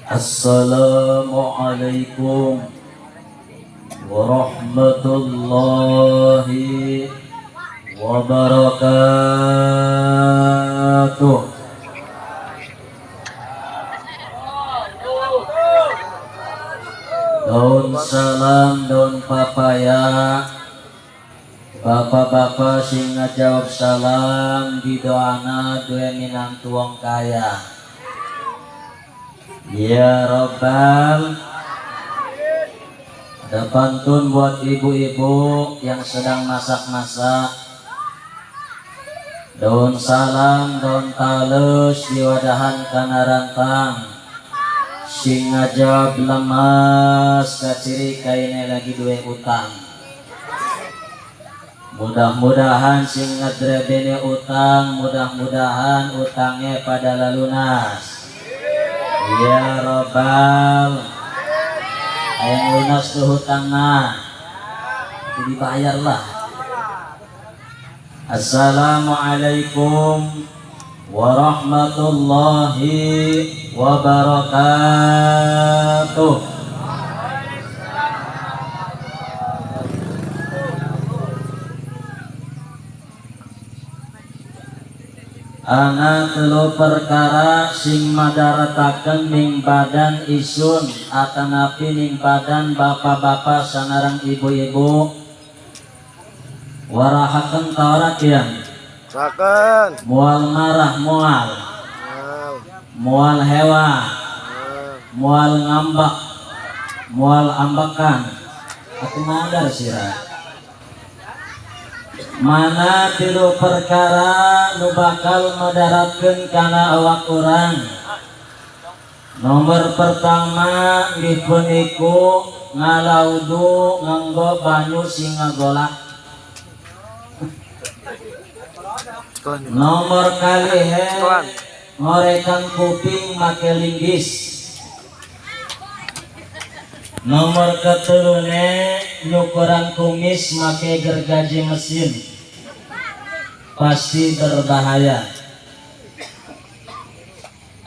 Assalamualaikum warahmatullahi wabarakatuh. Daun salam, daun papaya. Bapak-bapak sing ngajawab salam di doana duwe minantu wong kaya. Ya Robbal. Ada pantun buat ibu-ibu yang sedang masak-masak. Daun salam, daun talus diwadahan kana rantang. Sing ngajawab lemas kaciri kaine lagi duwe utang. Mudah-mudahan sing ngedrebene utang, mudah-mudahan utangnya pada lalunas. Ya Robbal. Ayang lunas tuh hutangna. Dibayar lah. Assalamualaikum warahmatullahi wabarakatuh. Ana telu perkara sing madarataken ning badan isun atanapi ning badan bapak-bapak sanarang ibu-ibu warahaken taorak yang Raken. Mual marah mual, mual hewa, mual ngambak, mual ambakan atau madar sirah. Mana tilu perkara nu bakal madaratkeun kana awak urang. Nomor pertama nggih puniku ngalaudu nganggo banyu sing ngagolak. Nomor kalihe ngorekan kuping make linggis. Nomor ketelune nyukuran kumis make gergaji mesin. Pasti berbahaya.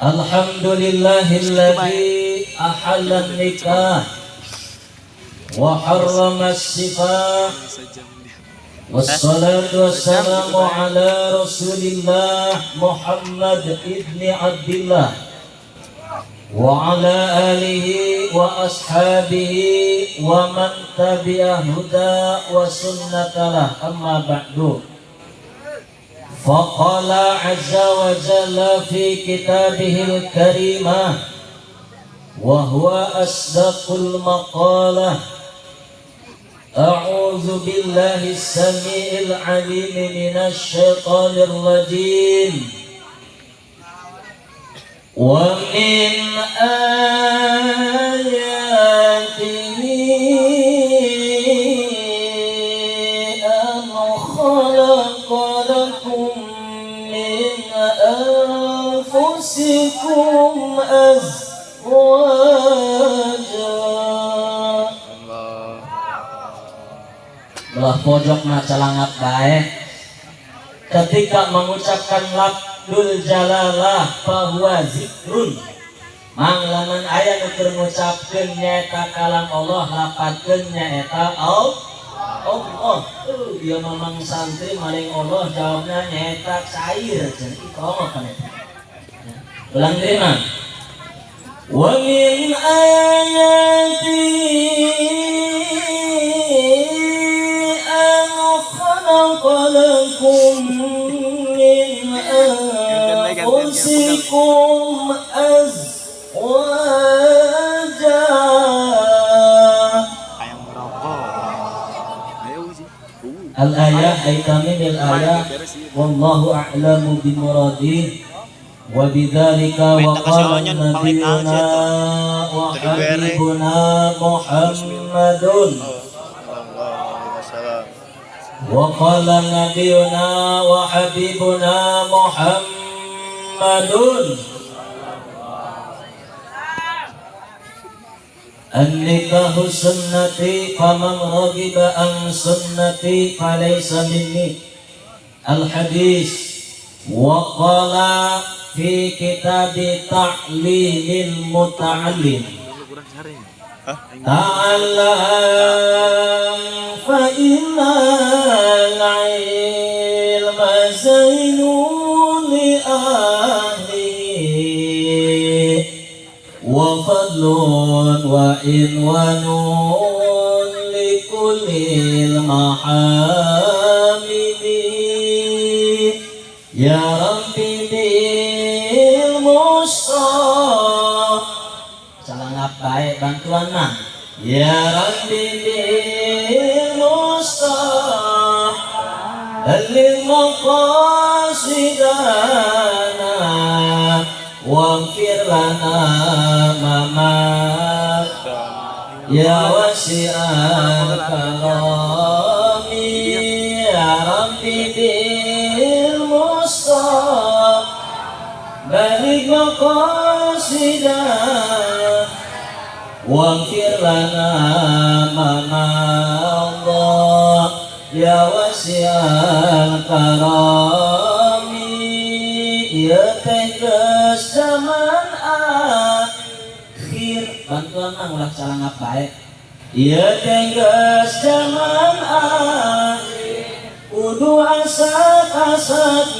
Alhamdulillahilladzi ahalla nikah wa harrama as-sifah. Wassalatu wassalamu ala Rasulillah Muhammad ibni Abdillah wa ala alihi wa ashabihi wa man tabi'a huda wa sunnatalah, amma ba'du. Faqala azza wa jalla fi kitabihil karimah wa huwa asdaqul maqalah. A'udzu billahi as-sami'il 'alim minasy syaithanir rajim. Wa min ayatihi an khalaqa lakum min anfusikum azwaja. Belah pojok macalangat baik. Ketika mengucapkan lafzul jalalah bahwa zikrun, manglaman aya nu keur ngucapkeun nyaeta kalam Allah, lapatkeun nyaeta Allah. Dia mamang santri maring Allah jawabna nyaeta cair cenah itu Allah kan eta. Ulang terima. Wa min ayati an khalaqa lakum min anfusikum azwaja. Ayam merokok. Ayo sih. Al-ayah ay tamimil ayah wallahu a'lamu bimuradih wa bidzalika wa qala nabiyuna wa habibuna Muhammadun wa qala nabiyuna wa habibuna Muhammadun an-nikahu sunnati faman raghiba an sunnati falaysa minni. Al-hadis wa qala fi kitab Ta'limil Muta'allim. Ta'allam fa innal ilma zainun li ahlihi wa fadlun wa inwanun li kullil mahamidi. Ya Rabbi bil mustafa calangap baik bantuan mang. Ya Rabbi bil mustafa balligh maqasidana waghfir lana ma ya wasi'al karami. Ya Rabbi bil mustafa balligh maqasidana waghfir lana ma madha ya wasi'al karami. Ya teh geus zaman akhir bantuan mang ulah calangap bae. Ieu teh geus zaman akhir kudu asak-asak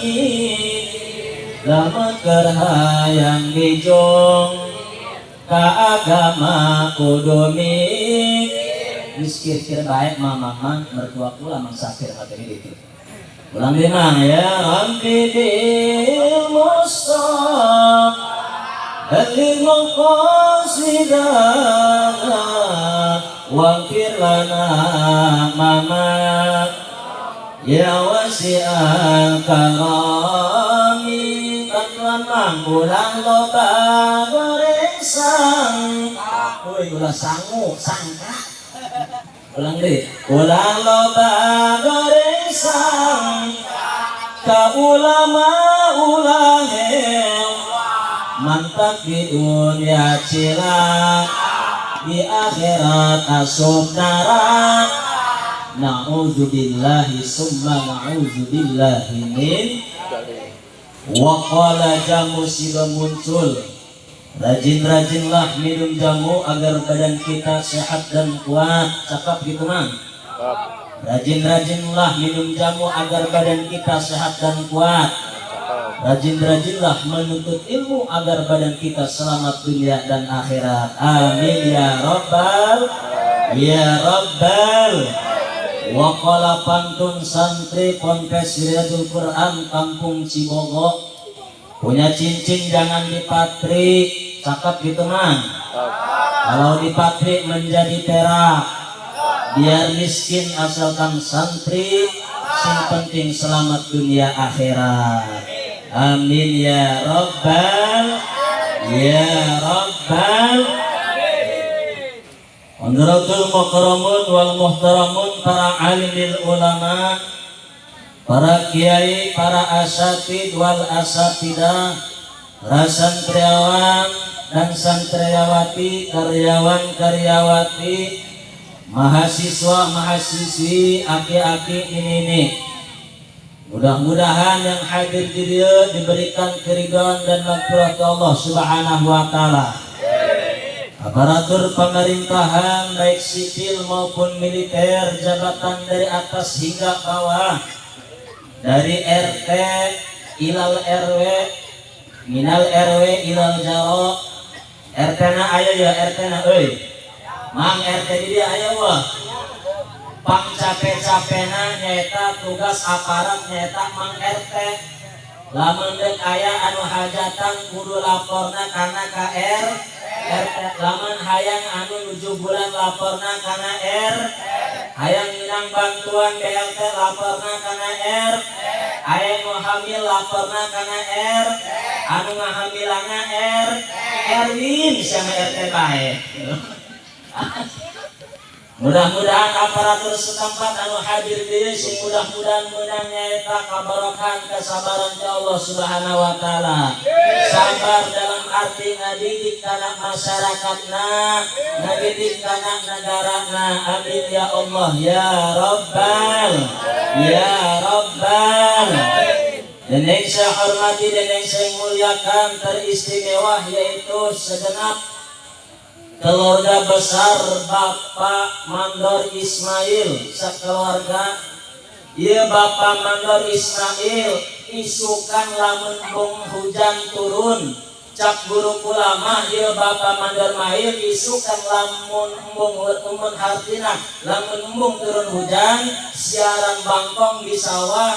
lamun keur hayang bijong ka agama kudu mikir. Geus kir bae mama mang mertua kula Mang Sakir materi itu. Ulang deui mang. Ya Rabbi bil mustafa balligh maqasidana waghfir lana ma ya wasi'al karami. Bantuan mang ulah loba goreng sang. Euy ulah sangu sangka. Ulang deui. Ulah loba goreng sang ka ulama ulah mantap di dunia cilaka di akhirat asup neraka. Na'udzubillahi summa na'udzubillahi min. Wa qala jamu sila muncul. Rajin-rajinlah minum jamu agar badan kita sehat dan kuat. Cakap gitu mang. Rajin-rajinlah minum jamu agar badan kita sehat dan kuat. Rajin-rajinlah menuntut ilmu agar badan kita selamat dunia dan akhirat. Amin ya rabbal ya rabbal. Wa qala pantun santri Ponpes Riyadul Quran Kampung Cibogo. Punya cincin jangan dipatri. Cakep gitu mang. Kalau dipatri menjadi perak. Biar miskin asalkan santri, sing penting selamat dunia akhirat. Amin ya rabbal ya rabbal. Hadratul mukarramun wal muhtaramun, para alimil ulama, para kiai, para asatid wal asatidah, para santriawan dan santriawati, karyawan karyawati, mahasiswa mahasiswi, aki-aki ini. Mudah-mudahan yang hadir di dia diberikan keridhaan dan maghfirah Allah Subhanahu wa taala. Aparatur pemerintahan baik sipil maupun militer, jabatan dari atas hingga bawah, dari RT ilal RW, minal RW ilal jaro. RT na ayo ya RT na euy. Mang RT di dia ayo wah. Pang capek-capena nyaeta tugas aparat nyaeta mang RT. Lamun deuk aya anu hajatan kudu laporna kana KR RT. Lamun hayang anu nuju bulan laporna kana R. Hayang minang bantuan BLT laporna kana R. Aya nu hamil laporna kana R. Anu ngahamilana R. Erwin sama RT bae. Mudah-mudahan aparatur setempat anu hadir di sing mudah-mudahan menang nyaeta kabarokan kesabaran ya Allah Subhanahu wa taala. Sabar dalam arti ngadidik kana masyarakatna, ngadidik kana negarana. Amin ya Allah ya Rabbal ya Rabbal. Dan yang saya hormati dan yang saya muliakan teristimewa yaitu segenap keluarga besar Bapak Mandor Ismail sekeluarga. Iya, Bapak Mandor Ismail isukan lamun bung hujan turun, cak guru ulama ieu Bapak Mandor Mail isukan lamun embung embung, hartina lamun embung turun hujan, siaran bangkong di sawah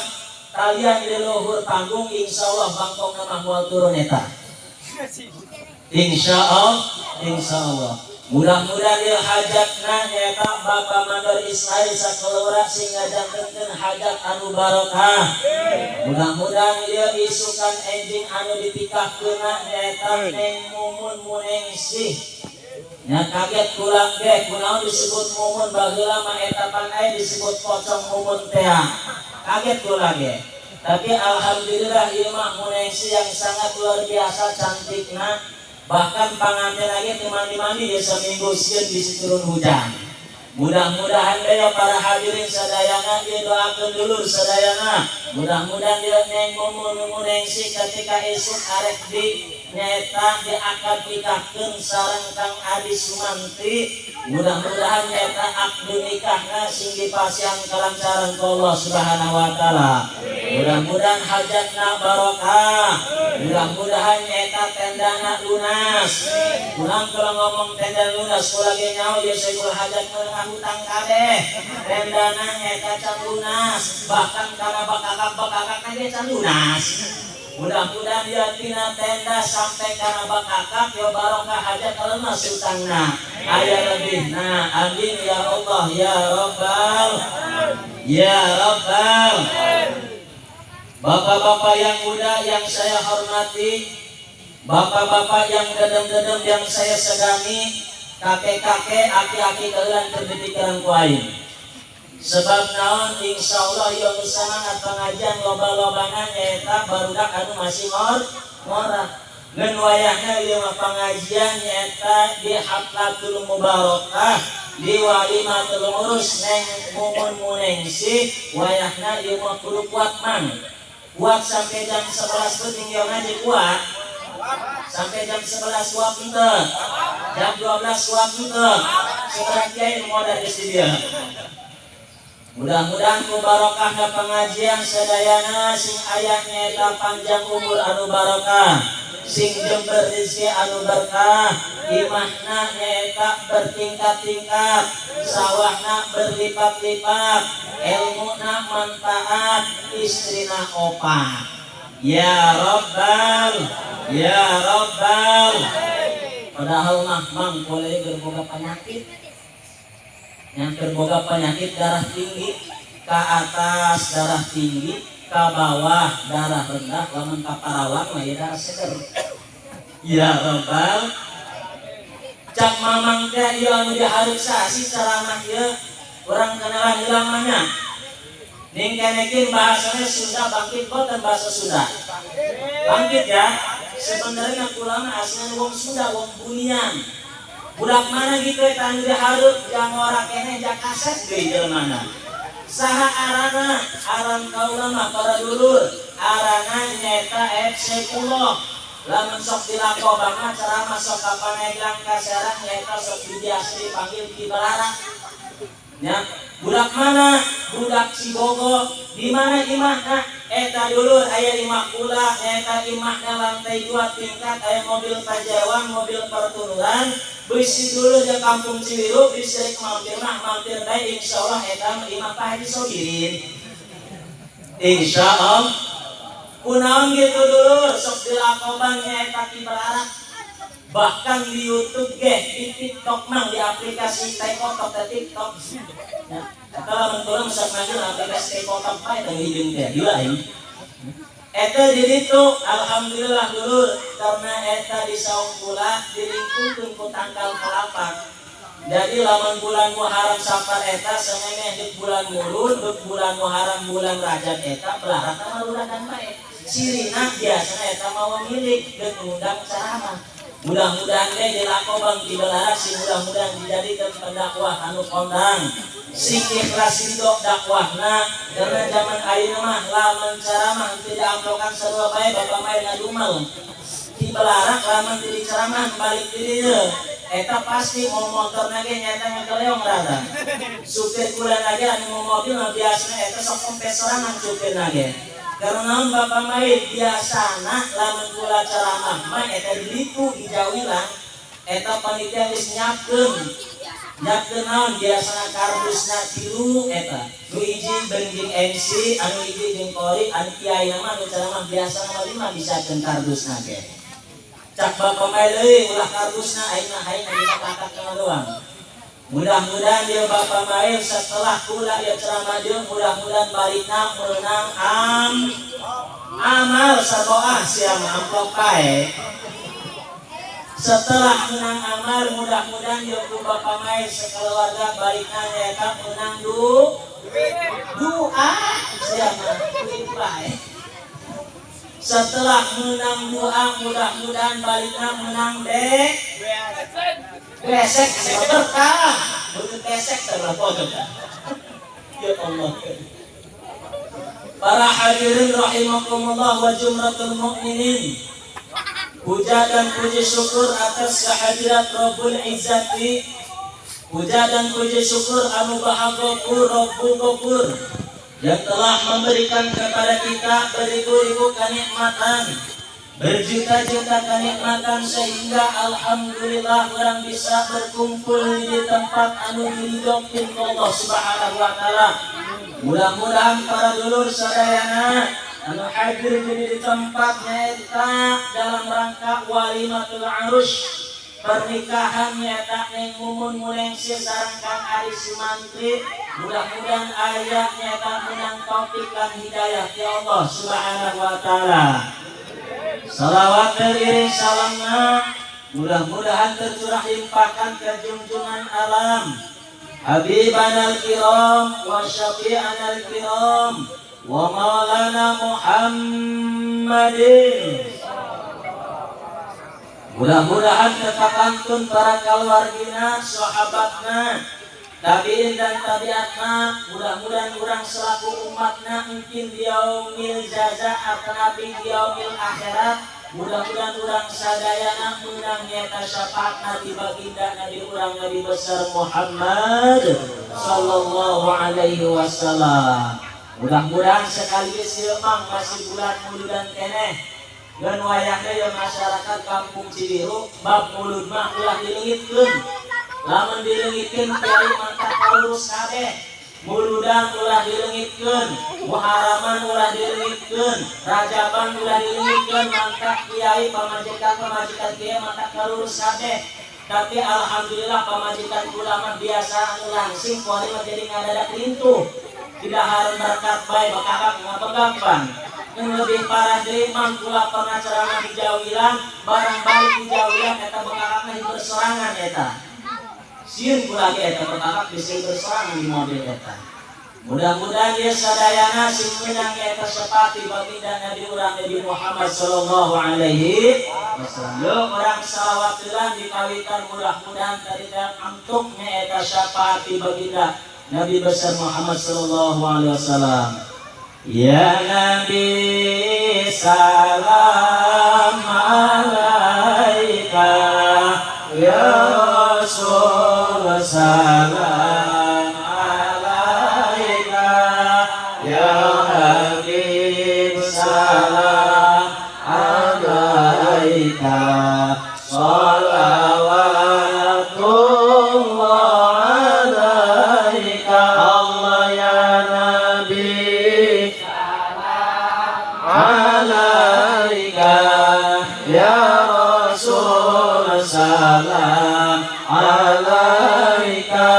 kalian di luhur panggung, insya Allah bangkong mah moal turun eta, insya Allah, insya Allah. Mudah-mudahan ieu hajatna nyata Bapak Mandor Ismail sakeluarga sing ngajantenkeun hajat anu barokah. Mudah-mudahan ieu isukan enjing anu ditikahkeunna nyaeta Neng Mumun Munengsih. Nya kaget kula ge kunaon disebut Mumun, baheula mah eta pan aya disebut pocong Mumun teh. Kaget kula ge. Tapi alhamdulillah ieu mah Munengsih yang sangat luar biasa cantikna, bahkan panganten lagi teu mandi-mandi ya seminggu sieun bisi turun hujan. Mudah-mudahan deh para hadirin sadayana ieu doakeun dulur sadayana, mudah-mudahan dia Neng Mumun Munengsih ketika isuk arek di nyaeta di akad nikahkeun sareng Kang Adi Sumantri, mudah-mudahan nyaeta akad nikahna sing dipasihan kalancaran ku Allah Subhanahu wa taala. Mudah-mudahan hajatna barokah, mudah-mudahan nyaeta tendana lunas. Kurang kalau ngomong tenda lunas, kula ge nyaho ya sohibul hajat meunang hutang kabeh, tendana nyaeta can lunas, bahkan kana bakakak-bakakak ge can lunas. Mudah-mudahan dia tina tenda sampai kana bakakak ya barokah hajat lemas hutangna aya lebihna. Amin ya Allah ya Rabbal ya Rabbal. Bapak-bapak yang muda yang saya hormati, bapak-bapak yang dedem-dedem yang saya segani, kakek-kakek, aki-aki kalian terpikiran ku aing. Sebab naon, insya Allah ieu nu semangat pengajian loba-lobana nyaeta barudak anu masih ngora. Ngan wayahna ieu mah pengajian nyaeta di haflatul mubarakah, di walimatul urus Neng Mumun Munengsih, wayahna ieu mah kudu kuat mang. Kuat sampai jam 11 penting yang ngaji kuat. Sampai jam 11 kuat henteu? Jam 12 kuat henteu? Seberapa kiai mau dari sini. Mudah-mudahan ku barokahna pengajian sadayana sing aya nyaeta panjang umur anu barokah, sing jember rezeki anu berkah, imahna nyaeta bertingkat-tingkat, sawahna berlipat-lipat, ilmuna manfaat, istrina opat. Ya Rabbal ya Rabbal. Padahal mah mang boleh berboga penyakit, yang terboga penyakit darah tinggi ke atas, darah tinggi ke bawah, darah rendah, lamun ka parawan mah ya darah seger. Ya Rabbal. Cak mamang teh ieu anu dihareup sasi ceramah ieu urang kenalan heula mana ning kenekin bahasanya Sunda bangkit boten, bahasa Sunda bangkit ya. Sebenarnya kula mah aslinya wong Sunda, wong Bunian. Budak mana gitu eta anu dihareup jang ora keneh jak kaset deui jelema. Saha arana? Aran kaula mah para dulur, arana nyaeta Saifullah. Lamun sok dilakoban mah ceramah sok ka Pandeglang ka Serang nyaeta sok biasa dipanggil Ki Balara. Ya, budak mana? Budak Cibogo. Di mana imahna? Eta dulur aya imah kula nyaeta imahna lantai 2 tingkat, aya mobil Pajawan, mobil pertunuran. Bisi dulur di kampung Ciwiru bisa rek mampir mah mampir bae, insyaallah eta mah imah Pak Haji Sobirin. Insyaallah. Kunaon gitu dulur sok dilakoban nyaeta Ki Balara. Bahkan di YouTube ge, di TikTok mang, di aplikasi TikTok teh TikTok. Ya, eta lamun kurang sok manggil aplikasi TikTok bae teh hidung teh gila aing. Eta di ditu alhamdulillah dulur karena eta di saung kula dilingkungkeun ku tangkal kelapa. Jadi lamun bulan Muharram Safar eta samemeh di bulan Mulud, di bulan Muharram, bulan Rajab eta belarak maruragan bae. Sirina biasanya eta mau milik dan ngundang ceramah. Mudah-mudahan deh dilakoban di belarak sih, mudah-mudahan dijadikan pendakwah anu kondang. Sing ikhlas ridho dakwahna, karena zaman ayeuna mah lamun ceramah teu diamplokan sarua bae bapak mah ngadumal. Di belarak lamun teu diceramah balik di dieu. Eta pasti mau motor ge nyata ngekeleong rada. Supir kula ge anu mau mobil mah biasana eta sok kempes sorangan supir ge. Karena naon, Bapak Mai? Biasana lamun kula ceramah mah eta di ditu di Jawilan eta panitia geus nyiapkeun. Nyiapkeun naon? Biasana kardusna tilu, eta nu hiji jeung MC, anu hiji jeung qori, anu kiai mah anu ceramah. Biasana mah lima disiapkeun kardusna ge. Cak Bapak Mai deui, ulah kardusna, aing mah aing dina katakna doang. Mudah-mudahan dia Bapak Mail setelah kula ya ceramah dia, mudah-mudahan balikna menang amal saboah siang amplop pae. Setelah menang amal, mudah-mudahan dia ku Bapak Mail sekeluarga balikna nyaeta menang doa siang duit pae. Setelah menang doa, mudah-mudahan balikna menang deh besek berkah, begitu besek terlalu. Ya Allah. Para hadirin rahimakumullah wa jumratul mukminin. Puja dan puji syukur atas kehadirat Rabbul Izzati. Puja dan puji syukur anu Maha Ghafur, Rabbul Ghafur, yang telah memberikan kepada kita beribu-ribu kenikmatan, berjuta-juta kenikmatan, sehingga alhamdulillah orang bisa berkumpul di tempat anu diridhokeun Allah Subhanahu wa taala. Mudah-mudahan para dulur sadayana anu hadir di tempat nyaeta dalam rangka walimatul arus, pernikahan nyaeta Neng Mumun Mulengsi sareng Kang Ari Sumantri, mudah-mudahan aya nyaeta menang taufik dan hidayah ya Allah Subhanahu wa taala. Salawat teriring salamna mudah-mudahan tercurah limpahkan ke junjungan alam, Habibana al-kiram wa syafi'ana al-kiram wa maulana Muhammadin. Mudah-mudahan tetap pantun para keluargina, sahabatna, tabiin dan tabiatna. Mudah-mudahan orang selaku umatna mungkin di yaumil jaza atau nabi di yaumil akhirat, mudah-mudahan orang sadayana menang nyata syafaat Nabi baginda Nabi urang Nabi besar Muhammad sallallahu alaihi wasallam. Mudah-mudahan sekaligus ieu mang masih bulan muludan keneh dan wayahna ya masyarakat kampung Cibiru, bab mulud mah ulah dileungitkeun. Lamun dileungitkeun, kiai mantap lurus kabeh. Muludan ulah dileungitkeun, muharaman ulah dileungitkeun, rajaban ulah dileungitkeun, mantap kiai pamajikan pamajikan kiai mantap lurus kabeh. Tapi alhamdulillah pamajikan kula mah biasa anu langsing, kuari mah jadi ngadadak lintuh, tidak harus berkat bae bakakak ngabegapan. Yang lebih parah deui mang, kula pernah ceramah di Jawilan, barang balik di Jawilan eta bekakakna berserangan. Eta sieun kula ge, eta bekakak bisa berserangan di mobil eta. Mudah-mudahan ya sadayana sing menang eta sepati baginda Nabi urang Nabi Muhammad sallallahu alaihi wasallam. Yo urang salawatilah di kawitan, mudah-mudahan tadi antuknya eta syafaat baginda Nabi besar Muhammad sallallahu alaihi wasallam. Ya Nabi, salam alaika. Ya Rasul, salam alaika. Ya Habib, salam alaika. Salawatullah alaika. Allah ya Nabi alaika. Ya Rasul, salam alaika.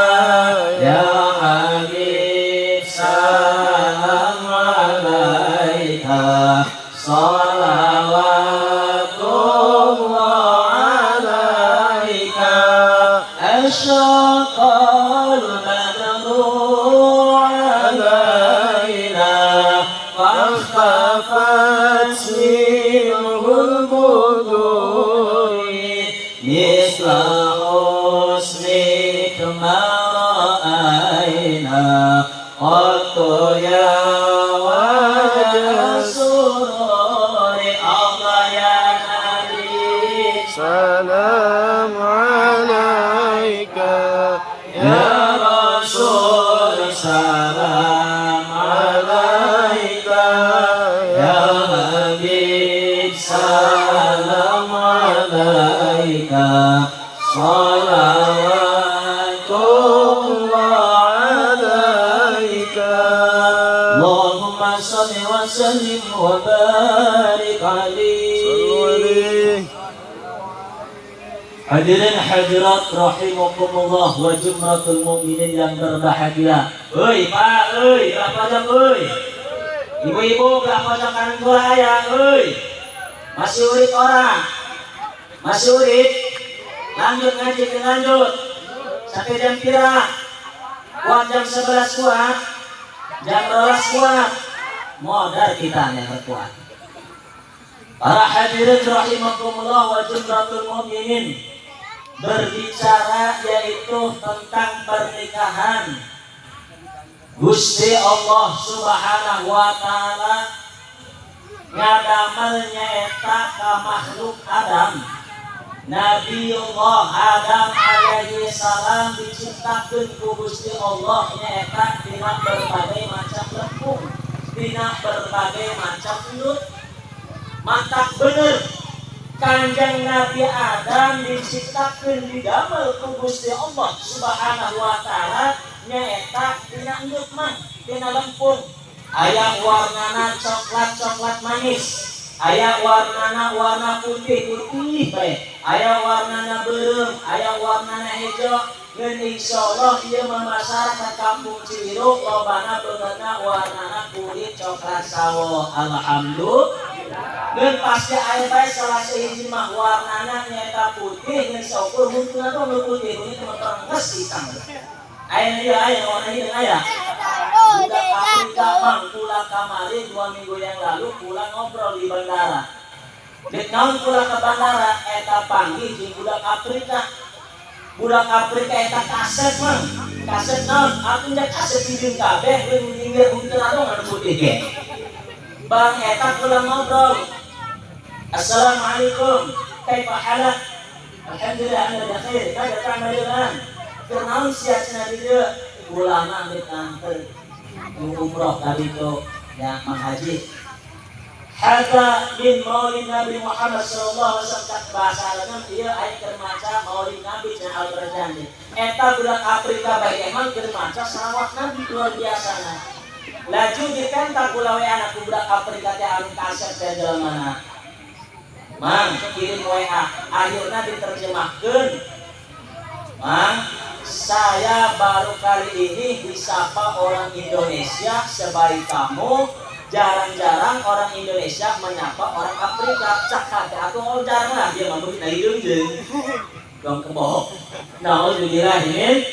Ya Habib, salam alaika. Salawatullah alaika. Asyraqal badru alaina, فاختفت منه البدور، مثل حسنك ما رأينا. Salam alaika ya Rasul, salam alaika ya Habib, salam alaika, salawatullah alaika. Allahumma salli wa sallim wa barik alaihi. Hadirin hadirat rahimakumullah wa jumratul mu'minin yang berbahagia. Oi Pak, oi, berapa jam oi? Ibu-ibu berapa jam kanan gua ya, oi? Masih urip orang? Masih urip? Lanjut ngaji ke lanjut. Sampai jam pira? Kuat jam 11 kuat. Jam 12 kuat. Modal kita yang kuat. Para hadirin rahimakumullah wa jumratul mu'minin, berbicara yaitu tentang pernikahan. Gusti Allah Subhanahu wa taala ngadamel nyaeta ka makhluk Adam. Nabiullah Adam alaihi salam diciptakeun ku Gusti Allah nyaeta tina berbagai macam lempung, tina berbagai macam endut. Matak bener Kanjeng Nabi Adam diciptakeun didamel ku Gusti Allah Subhanahu wa taala nyaeta tina endut mah, tina lempung. Aya warnana coklat-coklat manis, aya warnana warna putih-putih bae, aya warnana beureum, aya warnana hejo. Ngan insyaallah ieu mah masyarakat kampung Ciwiruk lobana beungeutna warnana kulit coklat sawo. Alhamdulillah. Ngan pasti aya bae salah sahiji mah warnana nyaeta putih ngan saukur huntuna tuh nu putih kulit mah terengges hitam. Aya ieu aya warna hideung aya. Budak Afrika mang kula kamari 2 minggu yang lalu kula ngobrol di bandara. Dek naon kula ke bandara eta panggih jeung budak Afrika. Budak Afrika eta kaset mang. Kaset naon? Atuh nya kaset hideung kabeh leuwih minggir huntuna dong anu putih ge. Bang eta kula ngobrol. Assalamualaikum. Kaifa halak? Alhamdulillah ana bi khair. Kada ta'malun an? Keur naon sia cenah di dieu? Kula mah rek nganter umroh tadi itu ya Mang Haji. Hatta min maulid Nabi Muhammad sallallahu alaihi wasallam bahasa Arabna ieu aya keur maca maulid Nabi cenah Al-Barzanji. Eta budak Afrika bae emang keur maca salawat Nabi luar biasa na. Laju ditenta kula we anak budak Afrika teh anu kasep teh jelema. Mang kirim WA akhirna diterjemahkeun. Mang, saya baru kali ini disapa orang Indonesia sebaik kamu. Jarang-jarang orang Indonesia menyapa orang Afrika. Cak hati aku, oh jarang lah dia mah begitu hidung jeung. Dong kebohong. Nauzubillah min.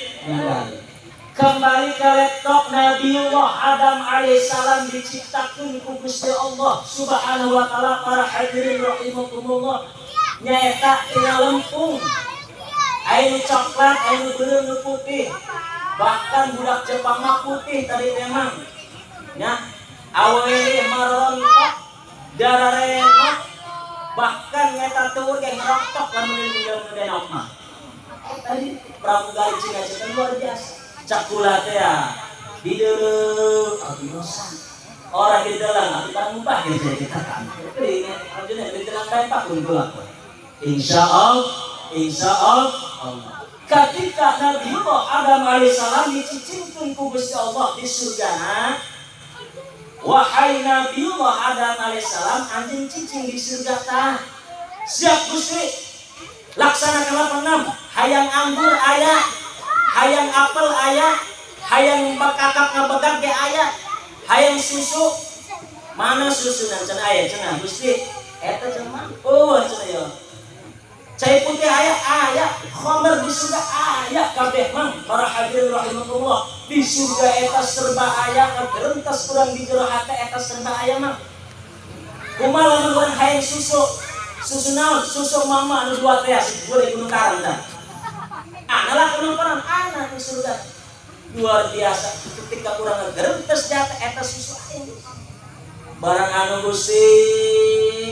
Kembali ke laptop, Nabiullah Adam alaihissalam diciptakan ku Gusti Allah Subhanahu wa taala. Para hadirin rahimakumullah, nyaeta tina lempung, aya nu coklat, aya nu beureum, nu putih. Bahkan budak Jepang mah putih tadi memang nya, awewe marontok dararenok, bahkan nyata tuur ge ngerontok lamun tinggal nu denok mah. Tadi pramugari Cina Cina luar biasa. Cak kula teh ya di deuleu abinosan orang di dalam abdi parang ngubah gitu kita kan. Jadi alhamdulillah di dalam bae pak pun kula. Insyaallah, insyaallah. Ketika Nabiullah Adam alaihissalam dicicingkeun ku Gusti Allah di surgana, wahai Nabiullah Adam alaihissalam, anjeun cicing di surga tah. Siap Gusti. Laksanakan 86. Hayang anggur aya, hayang apel aya, hayang bekakak ngabegag ge aya, hayang susu. Mana susu nan cenah aya cenah Gusti? Eta cenah. Oh cenah ya. Cai putih aya, aya, khamr di surga aya kabeh mang. Para hadirin rahimakumullah, di surga eta serba aya, kagerentas kurang di jero hate eta serba aya mang. Kumaha lamun urang hayang susu? Susu naon? Susu mama anu dua teh boleh gunung karang tah. Ana lah gunung karang, ana di surga. Luar biasa ketika urang ngagerentes jata eta susu aya. Barang anu Gusti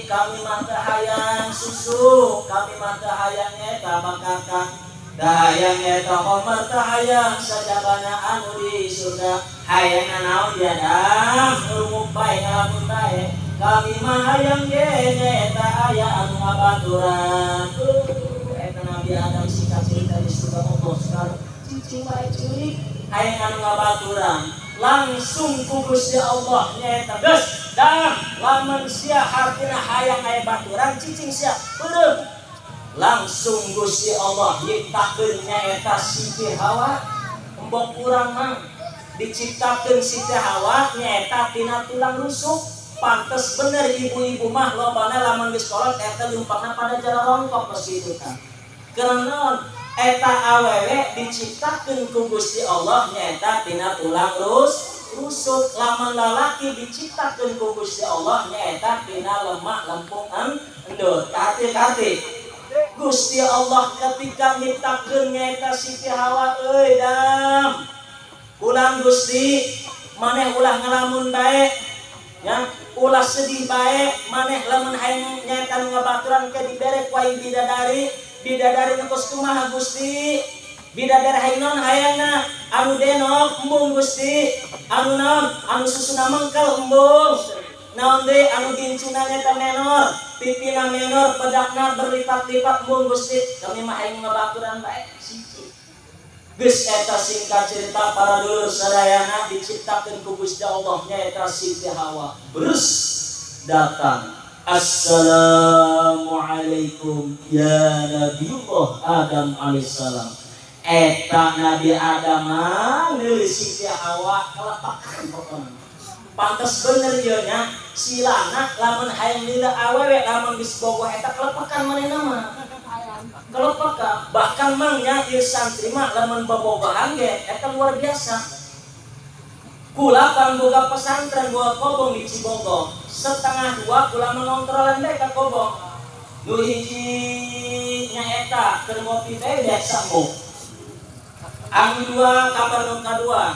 kami mah teu hayang susu, kami mah teu hayang eta bakaka, teu hayang eta khamar, teu hayang sajabana anu di surga. Hayang naon dia Dam? Ngurunguk bae, ngalamun bae. Kami mah hayang ge nyaeta aya anu ngabaturan. Eta Nabi Adam singkat cerita di surga Allah sekarang cicing bae ceurik hayang anu ngabaturan. Langsung ku Gusti Allah nyaeta geus Dam, lamun sia hartina hayang aya baturan, cicing sia beureum. Langsung Gusti Allah nyiptakeun nyaeta Siti Hawa. Embok urang mah diciptakeun Siti Hawa nyaeta tina tulang rusuk. Pantes bener ibu-ibu mah lobana lamun geus kolot eta lumpangna pada jarongkok pasti itu kan. Karena naon? Eta awewe diciptakeun ku Gusti Allah nyaeta tina tulang rusuk. Lamun lalaki diciptakeun ku Gusti Allah nyaeta tina lemak lempung endut. Kati-kati Gusti Allah ketika nyiptakeun nyaeta Siti Hawa, euy Dam, ulang Gusti maneh ulah ngalamun bae ya, ulah sedih bae. Maneh lamun hayang nyaeta nu ngabaturan ke dibere ku aing bidadari. Bidadari nu kos kumaha Gusti? Bidadari hayang naon hayangna? Anu denok embung Gusti, anu naon, anu susuna mengkel embung, naon deui, anu gincuna nyaeta menor, pipina menor, pedakna berlipat-lipat embung Gusti. Kami mah hayang ngabaturan bae siji. Geus eta singkat cerita para dulur sadayana diciptakeun ku Gusti Allah nyaeta Siti Hawa. Terus datang. Assalamualaikum ya Nabiullah Adam alaihissalam. Eta Nabi Adam mah Siti Hawa kelepakan pokona. Pantes bener ieu nya silana lamun hayang lila awewe lamun geus bogoh eta kelepakan manehna mah. Kelepakan bahkan mang nya ieu santri mah lamun bobogohan ge eta luar biasa. Kula pan boga pesantren, boga kobong di Cibogo. 1:30 kula mengontrolan bae ka kobong. Nu hiji nyaeta keur ngopi bae biasa muk. Anu dua kamar nu kadua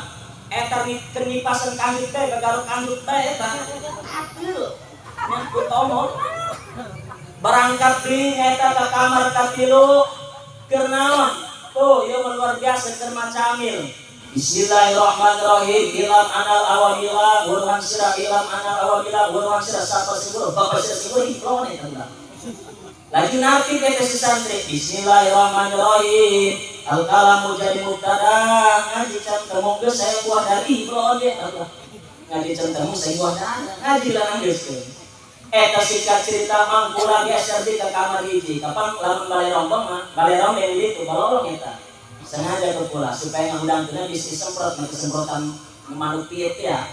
eta keur ngipasan kandut bae, gagaruk kandut bae eta. Ateul nya ku tomol. Berangkat deui nyaeta ka kamar katilu keur naon? Tuh, ieu mah luar biasa keur macamil. Bismillahirrahmanirrahim. Ilam anal awabila urwan sira, ilam anal awabila urwan sira, sapa sibur bapak sira sibur hiplon eta ulah. Laju narti teh si santri. Bismillahirrahmanirrahim. Al kalamu jadi mubtada, ngaji can temu geus saya buah dari hiplon ge Allah. Ngaji can temu saya buah dari ngaji lah geus teh. Eta singkat cerita mang kula geser di ke kamar hiji. Kapan lamun balai rombong mah, balai rombong itu balorong eta. Sengaja ke pula supaya ngundang teh bisa disemprot, mah semprotan manuk piet ya.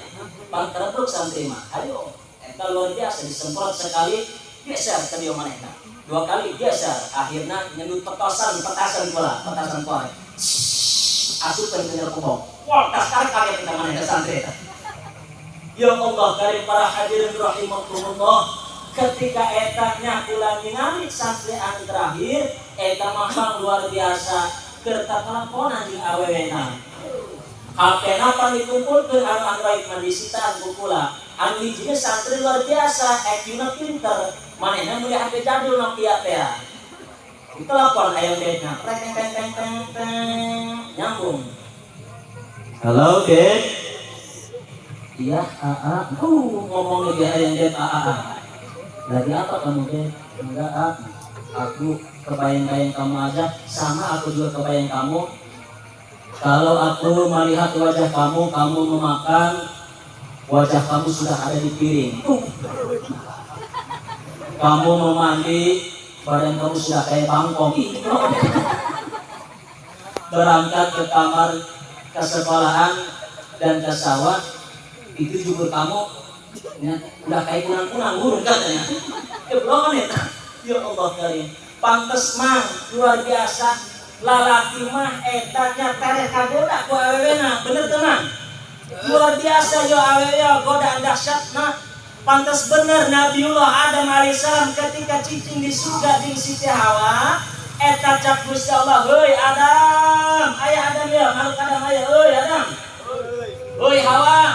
Pang terebruk santri mah. Ayo, eta luar biasa disemprot sekali geser ke dia manehna. Dua kali geser, akhirnya nyendut petasan, petasan pula, petasan korek. Asupan ke jero kubok. Wah, tas tarik kaget kita manehna santri eta. Ya Allah karim para hadirin rahimakumullah, ketika etanya kula ningali santri anu terakhir eta mah luar biasa keur teleponan jeung awewena. HP-na pan dikumpulkeun anu Android mah disitaan ku kula. Anu hijina santri luar biasa, EQ-na pinter. Manehna meuli HP jadul Nokia teh. Ditelepon aya bedna, teng teng teng teng teng, nyambung. Halo, Dek. Iya, AA. Ngomongnya dia ayam Dek, AA. Lagi apa kamu, Dek? Enggak, A. Aku kebayang-bayang kamu aja, sama aku juga kebayang kamu. Kalau aku melihat wajah kamu, kamu memakan, wajah kamu sudah ada di piring. Kamu mau mandi, badan kamu sudah kayak bangkong. Berangkat ke kamar, ke sekolahan, dan ke sawah, itu jubur kamu ya, udah kayak kunang-kunang burung katanya. Ya belum ya. Ya Allah karim. Pantes mah luar biasa. Lalaki mah etanya tereh kagoda ku awewena, bener tenang. Luar biasa yo awewe godaan dahsyatna. Pantes bener Nabiullah Adam alaihissalam ketika cicing di surga jeung Siti Hawa, eta cak Gusti Allah, "Heuy Adam, aya Adam ya, makhluk Adam aya, heuy Adam. Heuy Hawa."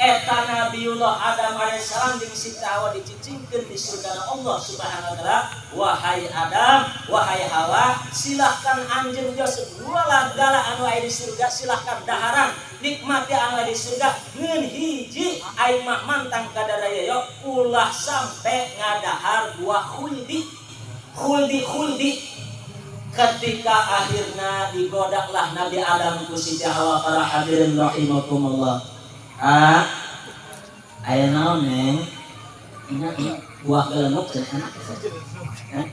Eta Nabiullah Adam alaihissalam jeung Siti Hawa dicicingkeun di surga Allah Subhanahu wa taala. Wahai Adam, wahai Hawa, silahkan anjeun jo segala gala anu aya di surga, silahkan daharan, nikmati anu aya di surga. Ngeun hiji aing mah mantang kadaraya yo, ulah sampai ngadahar buah khuldi. Khuldi khuldi. Ketika akhirnya digodaklah Nabi Adam ku Siti Hawa, para hadirin rahimakumullah. Ah, aya naon, Neng? Ingat buah gelenuk cenah. Hah?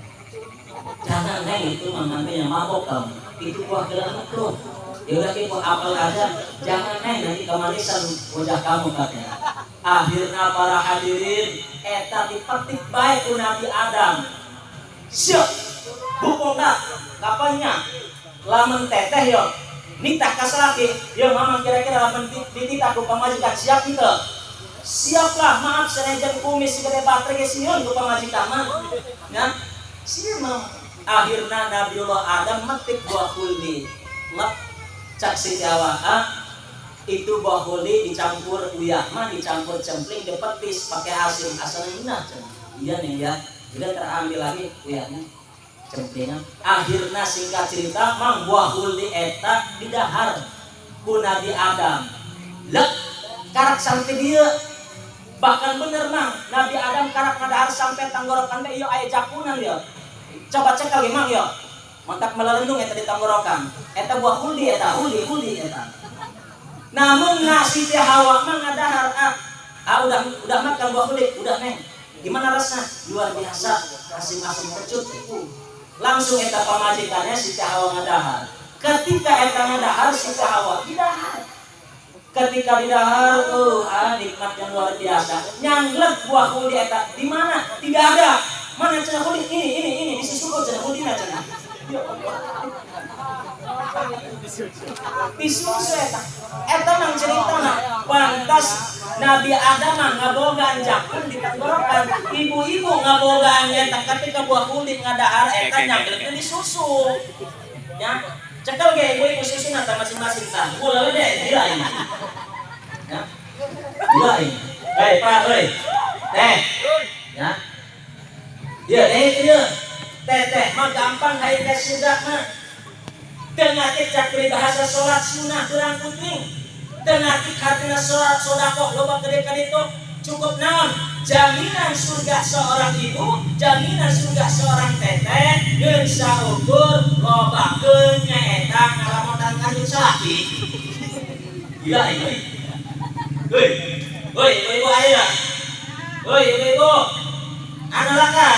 Jangan, Neng, itu mah nanti yang mabok kamu. Itu buah gelenuk tuh. Ya udah, buah apel aja. Jangan, Neng, nanti kemanisan wajah kamu, katanya. Akhirnya, para hadirin, eta dipetik bae ku Nabi Adam. Siap. Bukuna kapannya? Lamun teteh yo nitah ka salaki, yo Mamang, kira-kira lamun dititah ku pamajikan siap gitu? Siaplah, maaf, senajan kumis segede baterai ge sieun ku pamajikan mah. Ya. Sieun mah. Akhirnya Nabiullah Adam metik buah khuldi. Lep, cak si Jawa, ah, itu buah khuldi dicampur uyah mah, dicampur cempling, dipetis pakai asin, asalnya enak cenah. Iya nih ya. Udah terambil lagi uyahnya, cemplingan. Akhirnya singkat cerita, mang, buah khuldi eta didahar ku Nabi Adam. Lek, karak sampai dia. Bahkan bener, Mang, Nabi Adam karak ngadahar sampai tenggorokan teh ieu aya japunan ya. Coba cek lagi, Mang, yo. Mantap melelendung eta di tenggorokan. Eta buah khuldi eta, khuldi khuldi eta. Namun nasi teh Hawa mah ngadahar, ah, ah, udah makan buah khuldi, udah, Neng. Gimana rasanya? Luar biasa, asin-asin kecut. Langsung eta pamajikannya si Hawa ngadahar. Ketika eta ngadahar, si Hawa didahar. Ketika didahar, oh, ah, nikmat yang luar biasa. Nyangglek buah khuldi eta di mana? Tidak ada. Mana cenah khuldi? Ini di susu cenah khuldi cenah. Ya Allah. Di susu eta. Eta mang cerita pantas Nabi Adam mah ngabogaan jakun di tenggorokan. Ibu-ibu ngabogaan eta ketika buah khuldi ngadahar eta nyangglekna di susu. Ya, cekel ge ibu-ibu susu nata masing-masing tah. Ulah deh, gila ini. Ya. Gila ini. Hei, Pak, hei. Teh. Ya. Ya, teh itu dia. Teteh mah gampang hayang ka surga mah. Teu ngarti cak bahasa salat sunnah kurang penting. Teu ngarti hartina salat sedekah loba gede ka ditu. Cukup naon? Jaminan surga seorang ibu, jaminan surga seorang teteh, ngeun saukur lobakeun nyaeta ngalamotan kanjeng salaki. Gila ini. Hei, hei, ibu-ibu ayo. Hei, ibu-ibu. Anu laka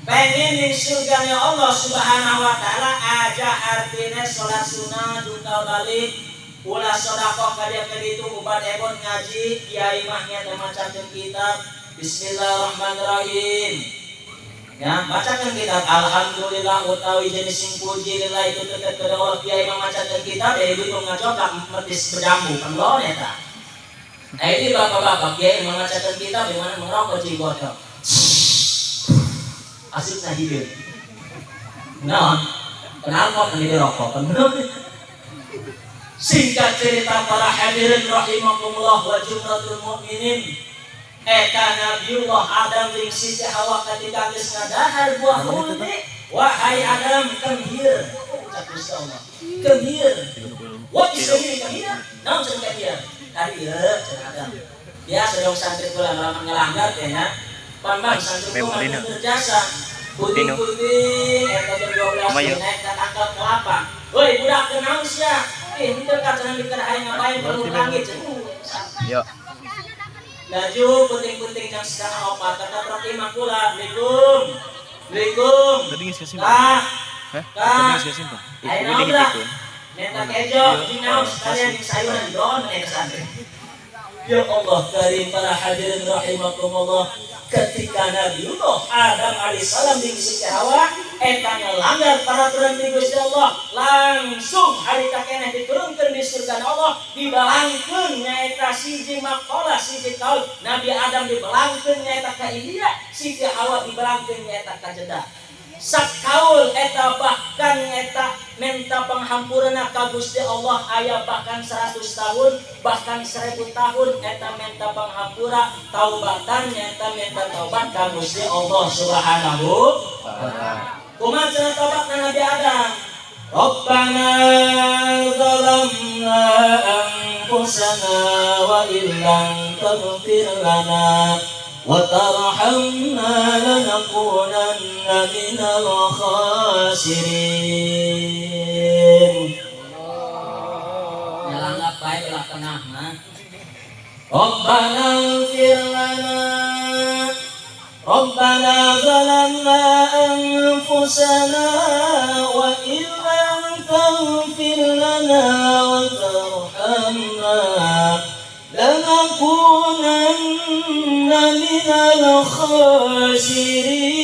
pengen di surganya Allah Subhanahu wa taala aja, artinya sholat sunnah jungkal balik, ulah sedekah ka dieu ka ditu, ubat ebon ngaji, kiai mah nya teh macakeun kitab Bismillahirrahmanirrahim, ya, bacakan kitab Alhamdulillah utawi jenis sing puji lillahi itu tetep kepada Allah. Kiai mah macakeun kitab ya, ibu ngajokak metis berjambu kan lawan eta. Nah, ini bapak-bapak, kiai memacakan kitab di mana merokok cigotok. Asik nah hidup. Nah, kenapa kan ini rokok? Kan singkat cerita, para hadirin rahimakumullah wa jumratul mu'minin, eta Nabiullah Adam jeung Siti Hawa ketika geus ngadahar buah khuldi, wahai Adam, come here. Cak Gusti Allah. Come here. What is the meaning come here? Naon cenah come here? Tadi ieu cenah Adam. Biasa dong santri kula ngelamun ngelanggar teh nya. Pan bang santri kula Memorino. Berjasa. Puting-puting eta jam 12 Kumaha? Naik ka tangkal kelapa. Woi budak, kenaon sia? Ih, henteu ka cenah mikir aing ngapain perlu langit cenah. Yo. Laju puting-puting jam 3.30 kata truk imah kula. Assalamualaikum. Assalamualaikum. Tadi geus kesimpan. Kak, Hah? Kak. Tadi geus kesimpan. Ayo Iku naon, Bra? dihitikeun. Minta kejo, jeung naon sekalian jeung sayuran doon eta santri. Ya Allah karim, para hadirin rahimakumullah, ketika Nabiullah Adam alaihissalam jeung Siti Hawa eta ngelanggar peraturan di Gusti Allah, langsung harita keneh diturunkeun di surga Allah, dibalangkeun nyaeta siji maqalah, siji kaul. Nabi Adam dibalangkeun nyaeta ka India, Siti Hawa dibalangkeun nyaeta ka Jeddah. Sakaul eta bahkan eta Minta panghampurana ka Gusti Allah aya bahkan 100 tahun, bahkan 1000 tahun eta minta panghampura, taubatan eta minta taubat ka Gusti Allah Subhanahu wa taala. Kumaha cenah taubatna Nabi Adam? Rabbana zalamna anfusana wa illam taghfir lana wa tarhamna lanakunanna minal khasirin. Nyalanggap bae ulah tengah mah. Rabbana ighfir lana, Rabbana zalamna anfusana wa illam taghfir lana wa tarhamna lanakunanna minal khasirin.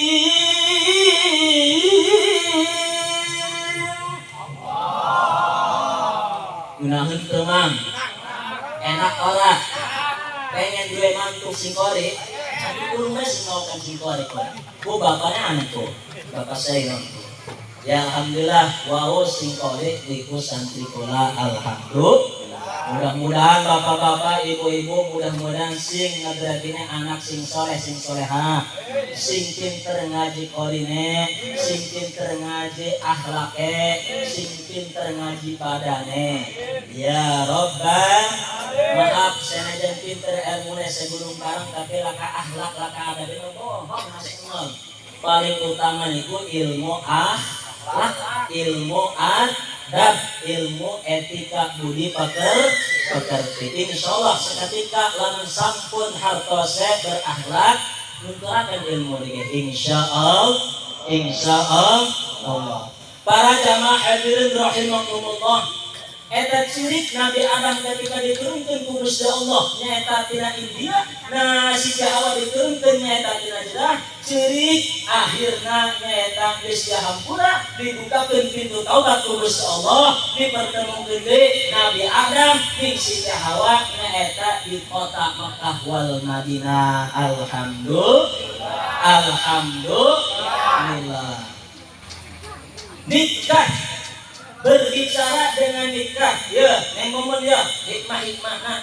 Gunaheun teu, Mang? Enak ora? Pengen duwe mantu sing qori? Tapi kurang sing mau kan sing qori kok. Ku bapaknya aneh tuh. Bapak saya tuh. Ya alhamdulillah wau sing qori niku santri kula, alhamdulillah. Mudah-mudahan bapak-bapak, ibu-ibu, mudah-mudahan sing ngadragine anak sing soleh, sing soleha, sing pinter ngaji qorine, sing pinter ngaji akhlake, sing pinter ngaji badane. Ya Robbal, maaf senajan pinter ilmune segunung karang tapi laka akhlak laka adab itu bohong masih nol. Paling utama niku ilmu akhlak, ilmu adab, ilmu etika budi pekerti. Insya Allah seketika lamun sampun hartose berakhlak nunturaken ilmu niki insya Allah, insya Allah. Para jamaah hadirin rahimakumullah, eta cirik Nabi Adam ketika diturunkan ku Gusti Allah nyaeta tina India, nah Siti Hawa diturunkan nyaeta tina Jeddah. Cirik akhirna nyaeta geus dihampura, dibukakeun pintu taubat ku Gusti Allah, dipertemukeun deui Nabi Adam jeung Siti Hawa nyaeta di kota Mekah wal Madinah. Alhamdulillah, alhamdulillah. Nikah, berbicara dengan nikah ya neng momen ya hikmah-hikmahna.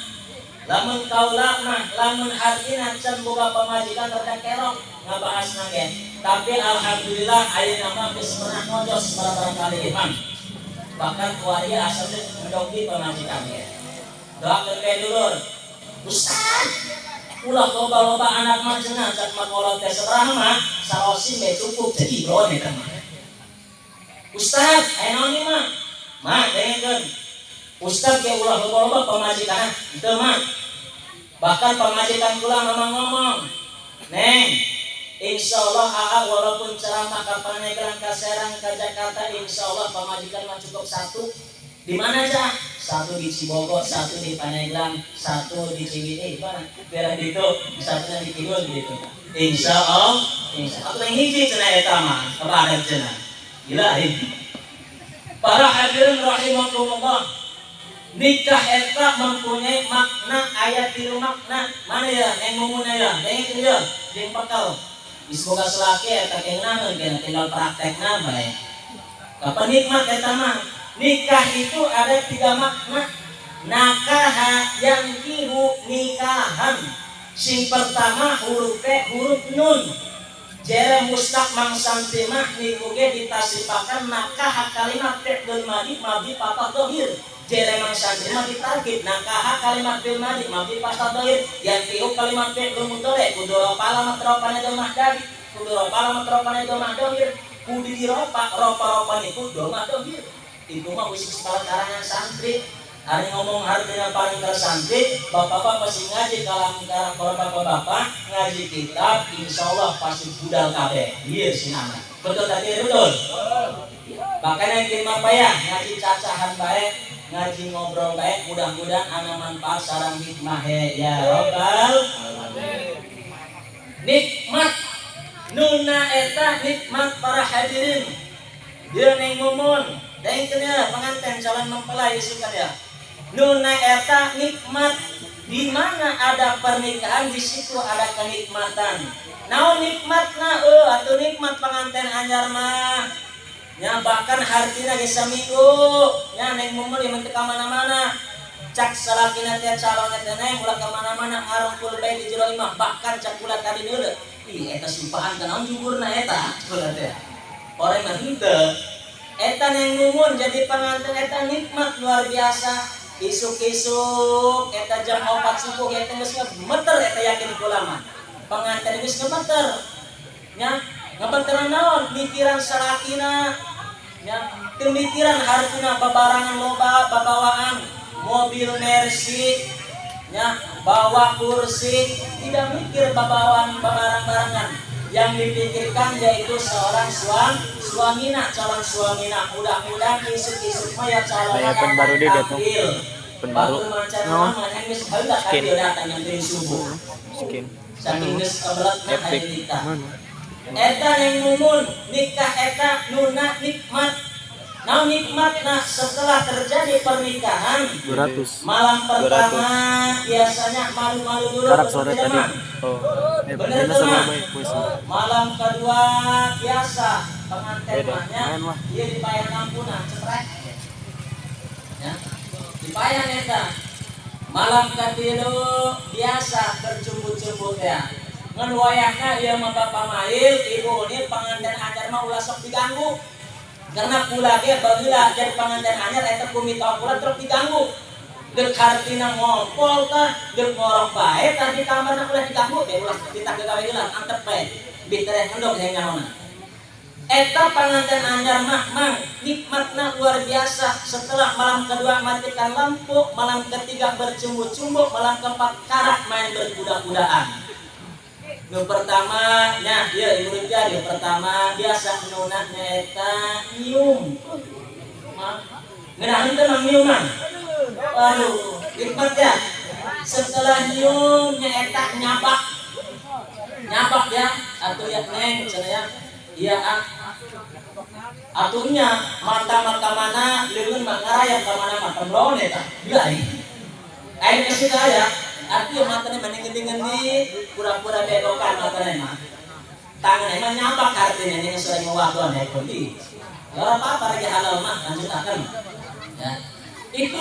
Lamun kaula mah lamun hartina can boga pamajikan rada kerok ngabahasna ge, tapi alhamdulillah ayeuna mah geus pernah ngojos beberapa kali imam, bahkan kuari asalnya ngedoki pamajikan ge. Doakeun we dulur. Ustaz, ulah loba-loba anak mah cenah, cak makolot teh sabaraha mah sarosin we cukup jadi bro eta mah. Ustaz, aya naon ieu mah? Mah, dengekeun. Ustaz ge ulah loba-loba pamajikan, henteu mah. Bahkan pamajikan kula mama ngomong, "Neng, insya Allah AA walaupun ceramah ka Pandeglang, ka Serang, ka Jakarta, insya Allah pamajikan mah cukup satu." Di mana aja? Satu di Cibogo, satu di Pandeglang, satu di Ciwidey, mana? Biar itu, satunya di Kidul gitu. Insya Allah, insya Allah. Yang hiji cenah eta mah, kebadan cenah. Gila ini. Para hadirin rahimakumullah. Nikah eta mempunyai makna, ayat tilu makna. Mana ya? Neng mumuna ya, neng ya, jeung bekal. Geus boga salaki eta kengnaheun kena tinggal praktekna bae. Kapan nikmat eta mah? Nikah itu ada tiga makna. Nakaha yankihu nikahan. Sing pertama huruf P, huruf nun. Jere mustaq mang santri mah niku ge ditasipakan nakaha kalimat fi'lul madi, madi patah dohir. Jere mang santri mah ditarkib nakaha kalimat fi'il madi, madi patah dohir. Yankihu kalimat fi'lul mudhari, kudu ropa lamat ropane domah dari, kudu ropa lamat ropane domah dohir, kudu diropa ropa-ropa niku domah dohir. Itu mah khusus para karangan santri. Hari ngomong harganya paling tersantri, bapak-bapak pasti ngaji kalam kalau bapak-bapak ngaji kitab, insya Allah pasti budal kabeh. Iya sih anak. Betul tadi betul. Bahkan yang terima ya ngaji cacahan baik, ngaji ngobrol baik, mudah-mudahan anak manfaat sarang hikmah ya robbal. Nikmat nuna eta nikmat para hadirin. Dia neng mumun, dengkeun ya pengantin calon mempelai isukan ya. Nuna eta nikmat, di mana ada pernikahan di situ ada kenikmatan. Naon nikmatna? Atuh nikmat pengantin anyar mah. Nya, bahkan hartina ge saminggu nya Neng Mumun ieu teu ka mana-mana. Cak salakina teh, calonnya teh, "Neng, ulah ka mana-mana, ngarungkul bae di jero imah." Bahkan cak kula tadi neuleuh, "Ih, eta sumpahan teh naon jugurna eta?" Kula teh orang mah henteu. Eta Neng Mumun jadi pengantin eta nikmat luar biasa. Isuk-isuk eta jam 4 subuh eta geus ngemeter. Eta yakin kula mah pengantin geus ngemeter nya. Ngemeteran naon? Mikiran salakina nya, teu mikiran hartuna, babarangan loba, babawaan mobil Mercy nya, bawa kursi, tidak mikir babawaan babarang-barangan. Yang dipikirkan yaitu seorang suamina, calon suamina. Mudah-mudahan isuk-isuk mah ya calon Aya pen baru dia datang. tampil. Pen baru. Batur macan No. mah yang geus heula Skin. Tampil datang yang dari subuh. Skin. Saking geus kebeletna Epic. hayang nikah. Mana? Eta yang Mumun nikah eta nuna nikmat. Nah, nikmat, nah setelah terjadi pernikahan 200. malam pertama biasanya malu-malu dulu. Karak Betul sore tidak, tadi. Mang? Oh. Eh, Bener bener tuh, sama Mang? baik bos. Malam kedua biasa pengantin Beda. mahnya Main lah. Dia dibayar ampunan ceprek ya, dibayar eta. Malam ketilu biasa bercumbu-cumbu ya. Ngan wayahna ieu mah Bapak Mail, Ibu, ini pengantin anyar mah ulah sok diganggu, karena kula ge baheula jadi pengantin anyar eta ku mitoha kula terus diganggu. Deuk hartina ngompol tah, deuk ngorok bae tah di kamarna, ulah diganggu deh, ulah kita gawe heula, antep bae bitereh endog yang nyaona. Eta panganten anyar mah, Mang, nikmatna luar biasa. Setelah malam kedua matikan lampu, malam ketiga bercumbu-cumbu, malam keempat karak main berkuda-kudaan. Nu pertama nya ieu Ibu Rupiah, nu pertama biasa nuna eta nyium. Ngeunah henteu, Mang, nyium, Mang? Aduh, nikmat ya. Setelah nyium nya eta nyabak. Nyabak ya, atau ya, "Neng," cenah ya. "Iya, ah." Atunya mata mah ka mana, leungeun mah ngarayap ka mana mah temblon eta. Bila aing. Aing geus aya, artinya matanya mah ngendi-ngendi, pura-pura belokan matanya mah. Tangan mah nyabak, artinya ini sering wadon ya kundi. Ya ora apa-apa, lagi halal mah lanjutaken. Ya. Itu.